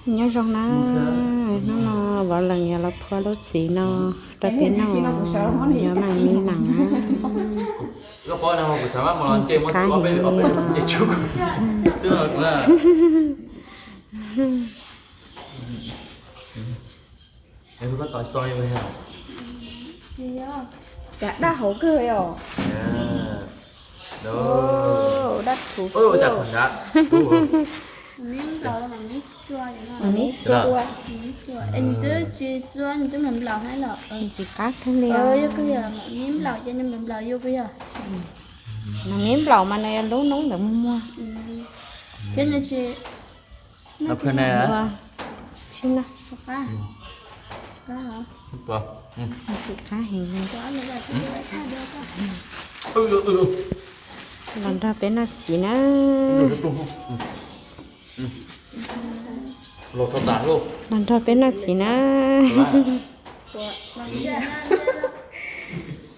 Nyob zoo na, hnub no Vauv Lees yuav los phua lub txiv no rau peb noj, yog Maj Mib Lees na. Ntxim qab heev li os. Cas daj hauv kawg os. Daj thuv xwb. Mam mib txua. Es nws twb tsis txua, nws twb mus nplaum hab los. Ntxim qab kawg li os. Yog kawg yog mam mib nplaum ces nws mus nplaum yus puas yog? Mam mib nplaum mas nws lub noob ntawd muag muag. Thiab nws tsis, no, sib no. Ntxim qab heev li. Los nrog peb noj txiv na. Los nrog peb noj txiv na.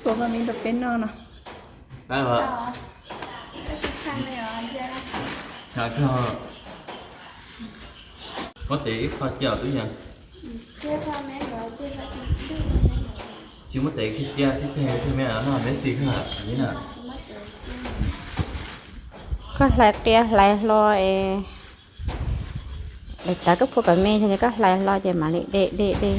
Puas Maj Mib rau peb noj no. Muab tes ib qho cia twb yog. Tsis muab tes kiag cia thiab, me noj me xis kawg li na. Koj hlais qia hlais hlo es, es tas koj phua kom me ces koj hlais hlo ces mam li de de de.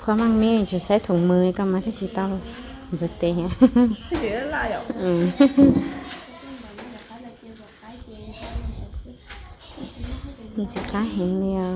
Phua Maj Mib tsis saib thoom mws koj mas thiaj tsis tau ntxuav tes. Ntxim qab heev li os.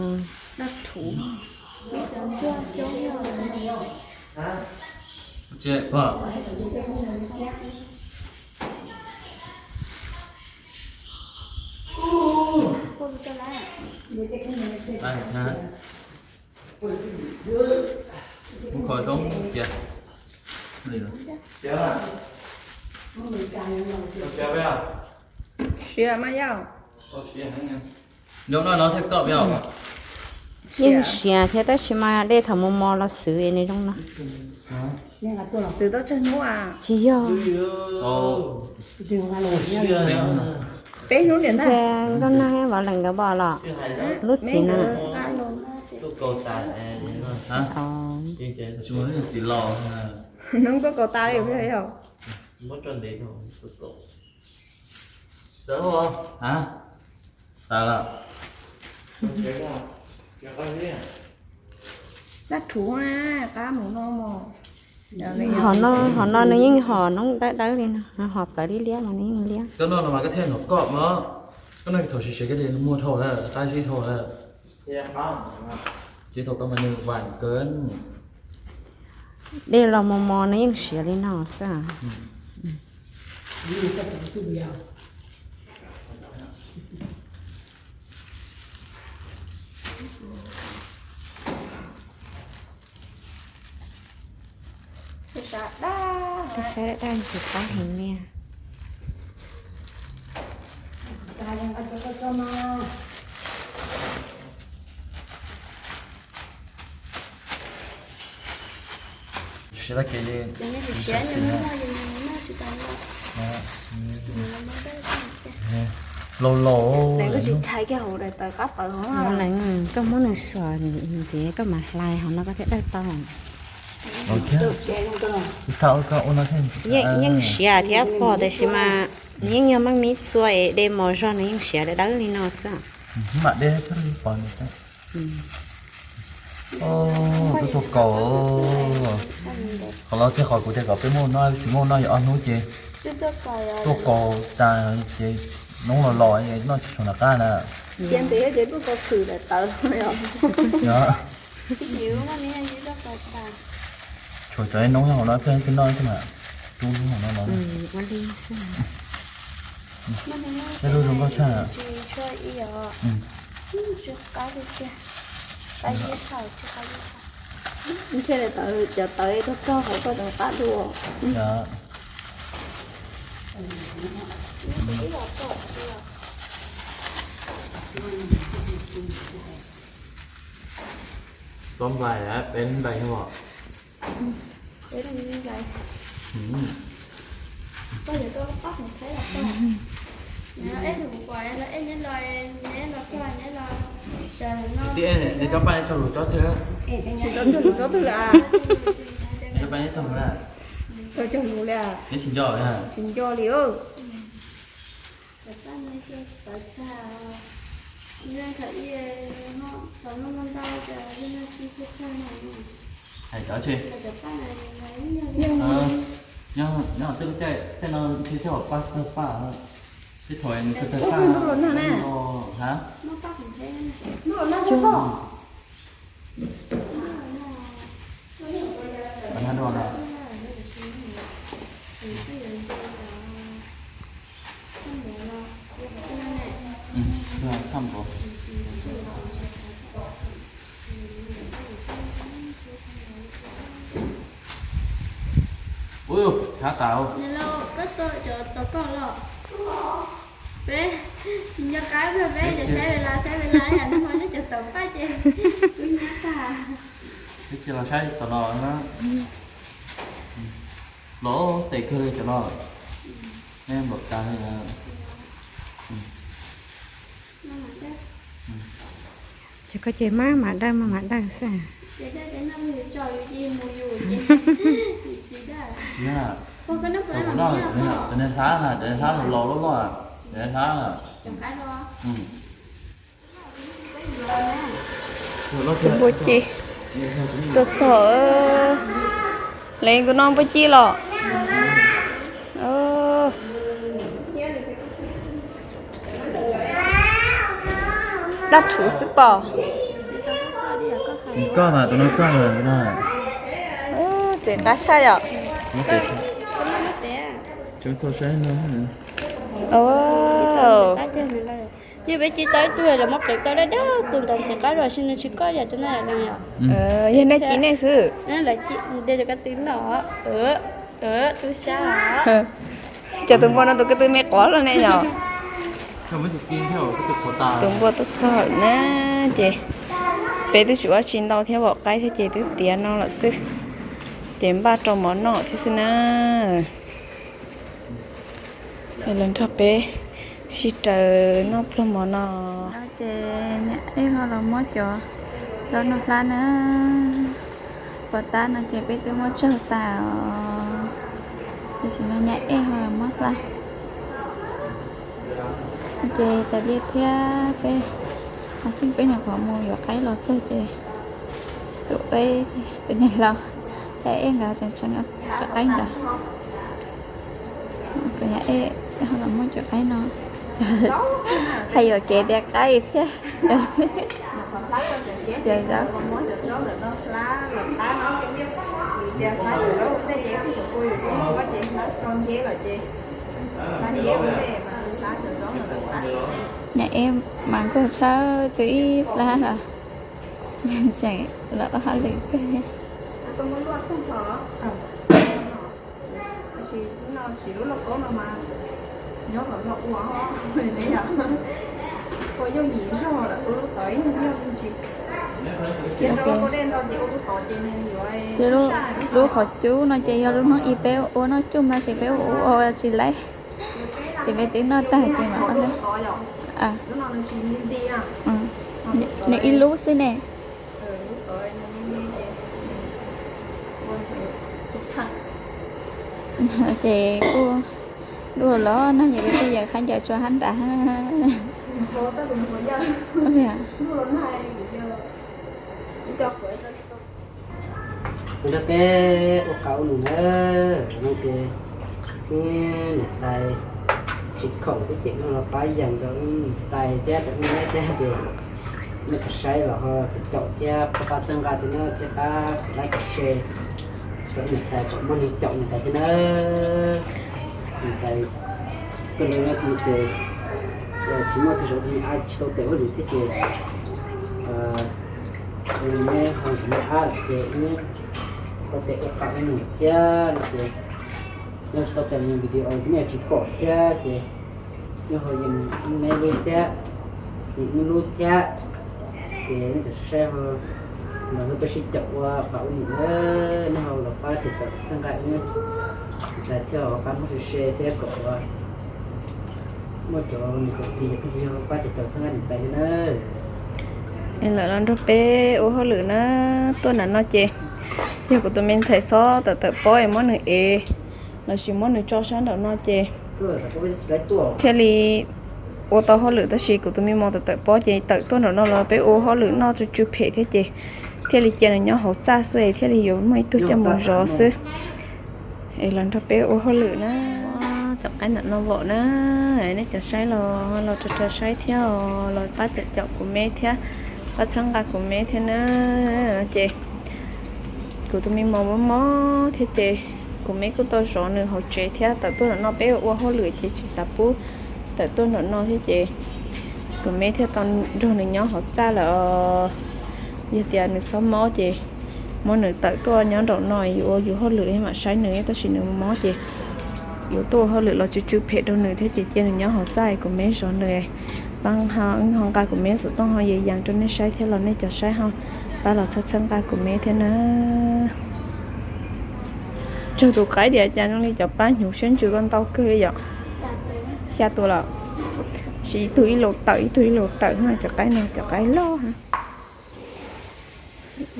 Siav mas yau. Zoo no no thiaj koj peb os. Yeej siav thiab tab sis mas dej thaum mos mos los xwv es nws zoo no. Xwv tau tsawg hnub a? Tsis yog. Peb hnub niam ntag. Nkauj Nag Vauv Lees nkawd pom los lub txiv na. Txiv los. Hnub tuaj kaus tas li yog. Dab rhuv na, qab mus no mos. Hom no, hom no nws yeej hom noob dawb dawb li no, hom plawv liab liab mas nws yeej liab. Koj noj no mas koj thiaj nov koj mas, koj noj thaum siav siav koj ces muag dhau lawm, qab zib dhau lawm. Ces thaum koj mas nws vam kawg. Dej los mos mos nws yeej siav li no xwb. Peb saib daj ntxim qab heev li. Siav tag kev li. Laus laus. Koj tsis thaiv kiag hauv daim tawv qab tawv hauv. Koj muab nws suam ntxiv koj mam hlais hauv no koj thiaj dawj tau. Yeej siav thiab pog tiam sis mas nws yeej yog maj mib txua es de mos zog nws yeej siav dawb dawb li no xwb. Mam de pog. Tuaj tua kaus. Qhov los thiaj qhov kuv tias kom peb muab noj, tsis muab noj yog ob hnub ces tuaj kaus tas ces noob los los noj tsis tshua nram qab na. Tshuav cov noob nyob hauv no peb noj mas rub hnub hauv no los. Peb lub zoo nkauj tshaj. Ntshe cov tawv rog rog hauv koj tau qab dua. Txob nplais, peb nplais os. Koj yog koj pab kuv thaij los koj. Neb los, neb los koj, neb los sawv no. Twb es neb cov paj neb tsaug lus tsob twg? Tsis tau tsaug lus tsob twg lawm. Neb cov paj neb tsaug lus na. Tau tsaug lus li. Neb tsis nco, tsis nco li. Hais cov tsi. Nyob twb caij, caij no ntshe thiaj pab tawg paj, thiab thaum nws tawg paj, ha, Ub, thav tas. Peb tsis nco qab, peb cov saib ve las, saib ve las yam no, cov tawm paj ces wb nyab tag. Peb cia los saib tom no na. Los tes kawg li cov no. Nej npaum tas li. Ces koj ces maj mam dawj, maj mam dawj xwb. Cov niag hlab na, cov niag hlab laus laus loj loj, cov niag hlab na. Npua ci tuaj txog. Leej tus no npua ci los. Dab rhuv xwb pom. Koj mas tus no koj mas no. Txiv qab saj yom. Tseev thaum saib no. Yog peb ci tau ib tug los muab pleev tau dab dab tus ntawd ntxim qab los sis nws tsis koj yam tus no yom. Yog nej ci nej xwb. De cov ko tw no. Tub sab. Ces tus npua no tus ko tw me quav los ne yom. Tus npua tuaj txog lawm na, ces peb twb tsis ua tsi ntau thiab, vom qaib thiab ces twb tiav no lawm xwb. Ces npaj rau mov noj thiab xwb na. Los nrog peb sib raws noj pluag mov no. Ces niam ej ho los muab cov zaub noj hlab na. Pov tab no ces peb twb muab tsaug tas os. Tam sim no niam ej ho los muab hlab. Ces tas li thiab peb, xij peb nyuam qhuav mus yuav qaib los txog ces tus eb, tus niam laus, niam ej nkawd tseem tseem cov qaib ntawd. Kom niam ej ho los muab cov qaib no. Hais yuam kev tias qaib thiab. Cov zaub. Niam ej mas nquag tshawb twb ib plab los tseem los ua hauj lwm kawg thiab. Ces lub qhov cub no ces yog lub hnub ib peb ua noj tsuj mas sis peb ua ua tsis laib. Ces peb twb noj tag ces mam ua. Nws ib lub xwb ne. Ces kuj ntuj los nag ces peb kuj yeem khaib ncaws tsua hab nrad. Nrog peb ua qab ua num na, no ces wb niam tais tsis khoom thiab ces wb los pab yees rau wb niam tais thiab rau wb niam thiab ces nej tau saib los ho caum thiab pab pab txhawb nqa thiab na, thiab pab like share rau wb niam tais kom muaj neeg caum niam tais thiab na. Niam tais koj lawv no ces tsis muaj tej zaum tsis tau tes ua num thiab ces neb ho tsis muaj ab lawm ces wb tau tes ua qab ua num thiab no ces neb tsis tau tes video ces nej tsis pom thiab ces neb ho yees wb lub thiab, yees wb lub thiab. Ces nej txawm saib ho los hu peb sib caum ua qab ua num na, nej ho los pab caum txhawb nqa wb. Tais thiab pab muab se se thiab kom muaj cov niam cov txiv yog phooj ywg pab cov caum txhawb nqa niam tais thiab na. Lawv los nrog peb ua hauj lwm na, tuaj nram no ces yog kuv tus me ntxhais xob tawm tawm pob es muab nws ev lossis muab nws tso sab nraum no ces thiaj li ua tau hauj lwm, tab sis kuv tus me mos tawm tawm pob ces tawm tuaj nraum no los peb ua hauj lwm noj tsw tsw phem thiab ces thiaj li cia nws nyob hauv txaj xwb es thiaj li yuav muaj ib tug coj mus zov xwb. Es los nrog peb ua hauj lwm na. Cov qaib ntawm no vom na, nej cov saib los los rau rau saib thiab os, los pab caum caum kuv me thiab, pab txhawb nqa kuv me thiab na. Ces kuv tus me mos mob mob thiab ces kuv me kuj tau zov nws hauv tsev thiab, tawm tuaj nram no peb ua hauj lwm ces tsis xav pub tawm tuaj nram no thiab ces kuv me thiaj tau nrog nws nyob hauv txaj lawm. Yog tias nws txhob mob ces muab nws tawm tuaj nyob nraum no yuav ua yus hauj lwm mam saib nws, tab sis nws mob ces yuav tuaj ua hauj lwm los tsw tsw phem rau nws thiab ces cia nws nyob hauv txaj kuv me zov nws. Pab ho nqa kuv me xov tooj ho yees yees rau nej saib thiab los nej cov saib ho pab los txhawb txhawb nqa kuv me thiab na. Tsaug tus qaib diam cas zoo li cov pab hnyuv siab ntsws koj ntau kawg li yom. Xya tus lawm, sis ib tug ib lus tawm ib tug ib lus tawm no, cov qaib no cov qaib loj.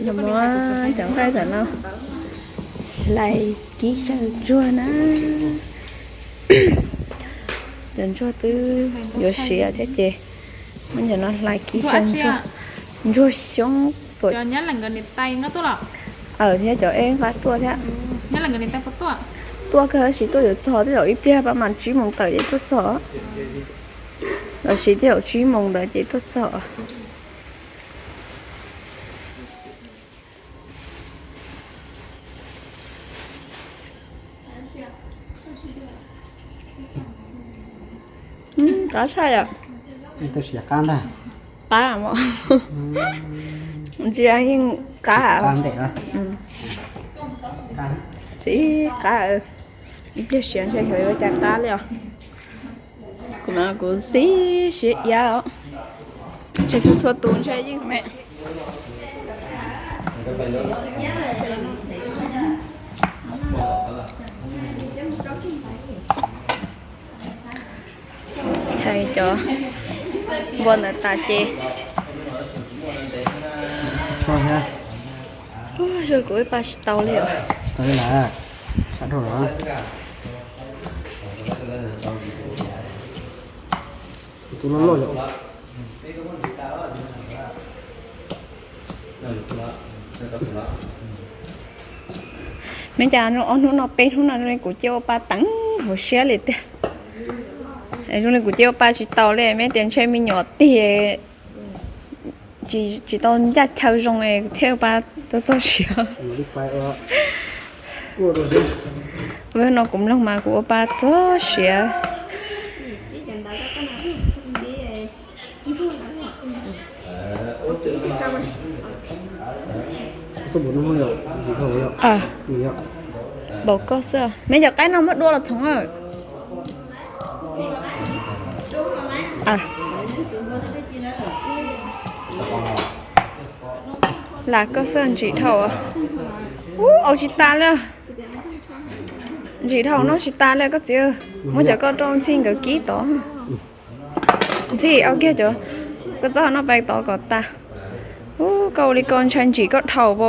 Cov qaib tam no hlais kib xyaw ntsuag na. Cov ntsuag twb yuav siav thiab ces muab cov no hlais kib xyaw ntsuag, ntsuag xyoob tuam. Thiab cov eb nqa tuaj thiab. Tuaj kawg tab sis tuaj yuav txog tej zaum ib pliag pab mas tsib moos tawm ces tuaj txog, lossis tej zaum tsib moos ntawd ces tuaj txog. Qab tshaj yom. Qab, ntsia yeej qab. Tsis qab, ib pliag siav ntshe xyov yuav cas qab li os. Kuv mas kuv xib siav iab os. Ntshe txhua txhua tus ntshe yeej me. Tshais cov npua ntawd tas ces kuv ib pa tsis tau li os. Meb cas ob hnub no peb hnub no zoo li kuv cia ua pa teev hauv siab li tiag. Zoo li kuv cia ua pa tsis tau li, meb tias ntshe me nyuam tiag, tsis tau ncaj chaw zoo thiaj ua pa txog txog siav. Hnub no kuv mloog mas kuv ua pa txog siav. Npaum koj xwb, meb cov qaib no muab dua los txhoov. Lam koj xwb ntsim dhau. Ub, au tsis tas li. Ntsim dhau no tsis tas li koj txiv. Muab cov koj rau ntxhi nkawd kib tod. Ntxhi, au kiag cov koj txob no pais tod kom tas. Ub, koj ua li koj ntshai ntsim koj dhau as.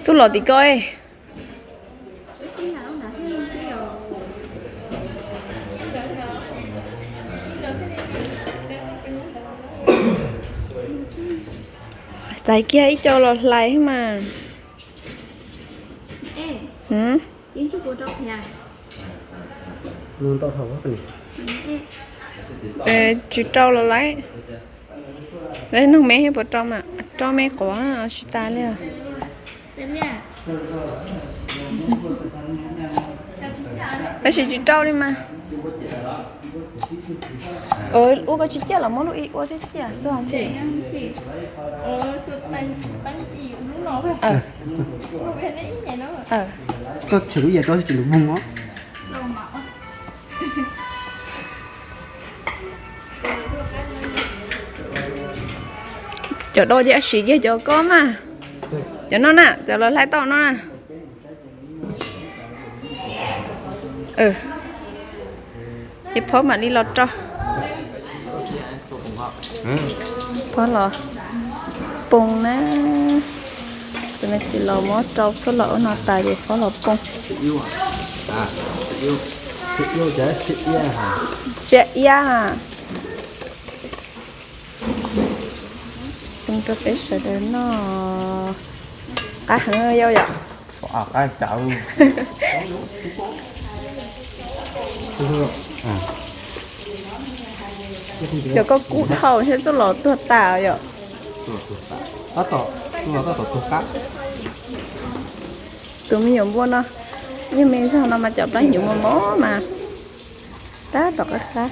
Txuj lom tim koj. Xaiv kiag ib co los hlais mas. Tsis rau los lawm. Nug me puas rau mas rau me quav tsis tas li. Tab sis tsis rau li mas. Ua koj tsis ciaj los muab lub ib ua thiab ciaj xwb. Koj tshem lub yam rau tsis lub voog os. Cov do ces siv kiag cov koj mas. Cov no na, cov lawv hlais tau no na. Ces phob mam li los rau. Phob los poo na. Tus me txiv los muab rau txhuaj los ub no tas ces phob los poo. Siab iab. Poo rau peb sawv daws noj. Qab heev yau yom. Yog koj kub dhau thiab txuj lom tuag tas yom. Tus me nyuam npua no, yeej me zog no mas cov plaub hnyuv mos mos mas tab tom qab qab.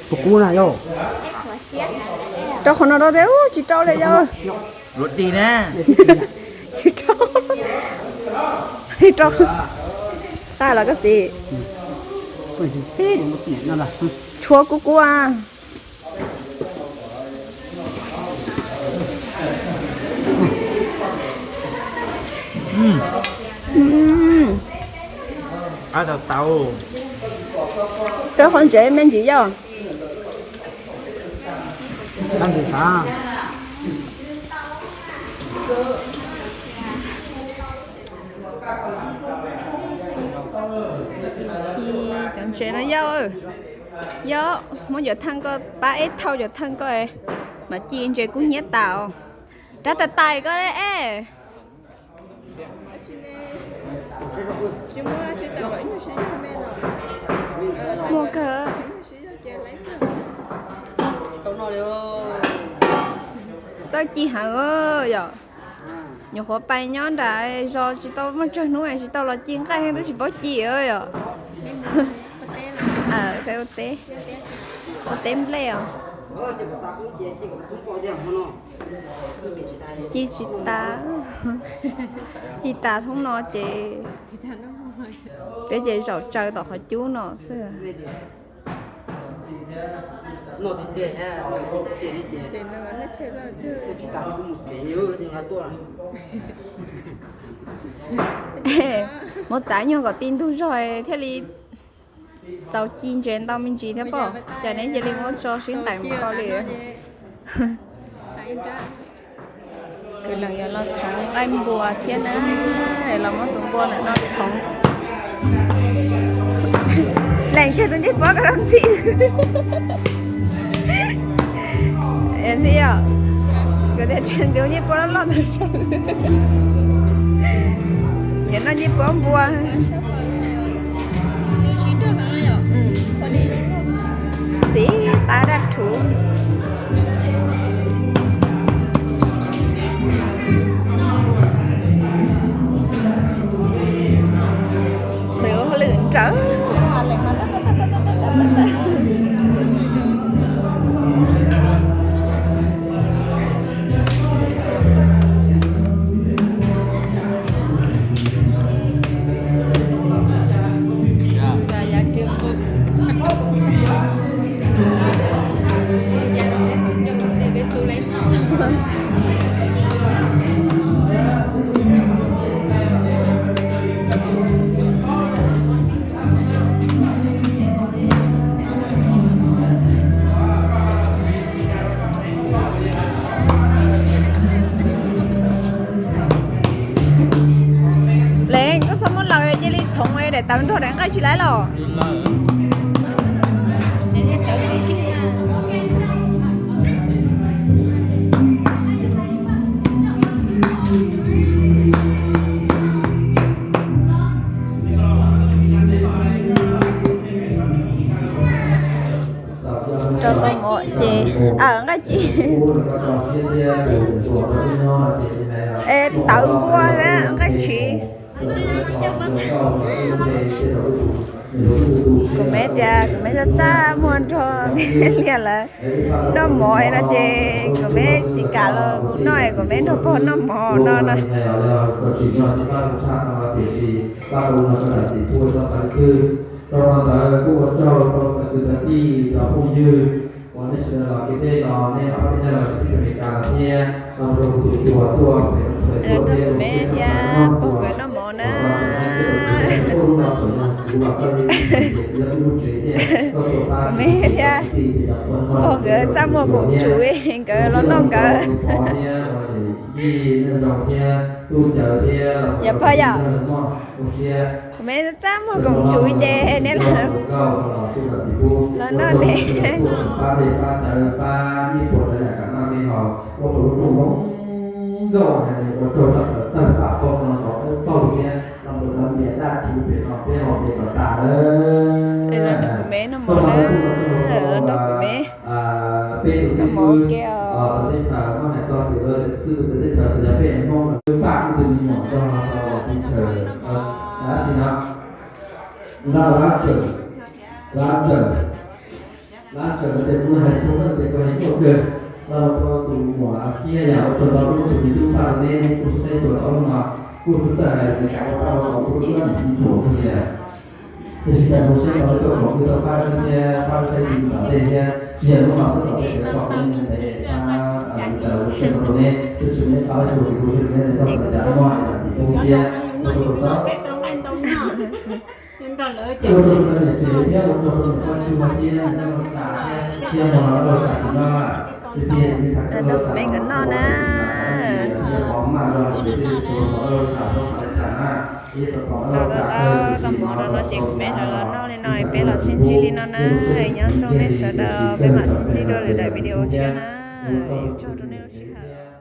Tus kub na yau. Rau qhov no rau thiab tsis rau li yau. Tsis rau. Rau. Qab los koj txiv. Tshuav kub kub a. Rau qhov ntsev me ntsis yau. Ci cov ntses no yau, yau, muab cov thaj koj pab eb thauj cov thaj koj, mas ci ntses kub hnyiab tas. Rab tais tais koj es. Muaj kawg. Txawj ci heev yom. Nyuam qhuav pais nyob nram zos tsis tau muaj tsawg hnub tsis tau los ci nqaij heev twb tsis paub ci yom. Ua teb, ua teb nplej os. Ci tsis tas, ci tas thoob no ces peb ces zaum tsaws tom qhov cub no xwb. Muab txav nyuag kom ti ntug zog thiaj li txaus ci ntses ntau me ntsis thiab pob, cas neb cia li muab tso sib nqaim mus ko li. Kwv Lees yuav los txhoov nqaij npua thiab na, los muab tus npua ntawm no txhoov. Lees tseg tus ncej puab ko rau ntxhi. Ntxhi yom, kuv tias tseg tus ncej puab loj loj ntawd. Nyiam noj ncej puab npua. Txiv qab daj rhuv. Lwm hauj lwm nrawm. Leej, koj txhob muab laws, cia li txhoov daim tawv nrog daim nqaij tsis laib los. Tso tau mov ces, nqaij ci, es tawv npua na nqaij tshiv. Kuv me tias kuv me txaj txaj muag nrog liaj lawv noj mov no ces kuv me tsis kam los kuv noj es kuv me nrog pog noj mov no no. Rau qhov ntawd kuj ua tsaug rau tag kwv tag tij cov phooj ywg uas nej sawv daws los kev deb los nej ob peb hnub los tsis teb chaws Amelikas los thiab los rau kuv tus cuas tuaj pem rau thaum tuaj thiab me thiab pog nkawd noj mov na. Kuv me thiab pog nkawd txaj muag koom tsuv, nkawd los noj nkawd. Yog pog yom? Kuv me txaj muag koom tsuv ces nej los. Los noj ne. Kuv me noj mov na, los nrog kuv me noj mov ua ke os. Lab tawm no ces kuv hais txog tej kuv hais muaj kawg, los rau tus muam Kiab yog ua tsaug ntau lub tus me tub faj rau neb, neb kuj saib xyuas tau lub no, kuj txawj txawj hais li cas ua pab ua tau kuj ua niam txiv tsuas kawg li. Tiam sis cas zoo siab rau lub txoj kev kwv tau pab thiab pab saib tsis tom tej thiab tsis yog lub no xwb tom tej kev tau ntev pab li cas los zoo siab rau neb, twb tsis neb pab tsis ua kev tu siab rau neb, neb txhob xav li cas, muaj hais tias txiv pub thiab ua tsaug rau txhob. Ua tsaug rau niam tsev thiab ua tsaug rau niam poj ntxoog thiab niam poj ntxoog tas thiab siab mos los laj tas tsis noj, tiag tiag txiv xav koj laj tas no, qhov maj zog niam tsev thiab tsis tau los laj tas txhob xav li cas na. Tau mov no no ces kuv me los noj li no, peb los sib ntsib li no na. Nyob zoo nej sawv daws, peb mam sib ntsib rau lwm daim video tshiab na. Ua tsaug rau nej lub sij hawm.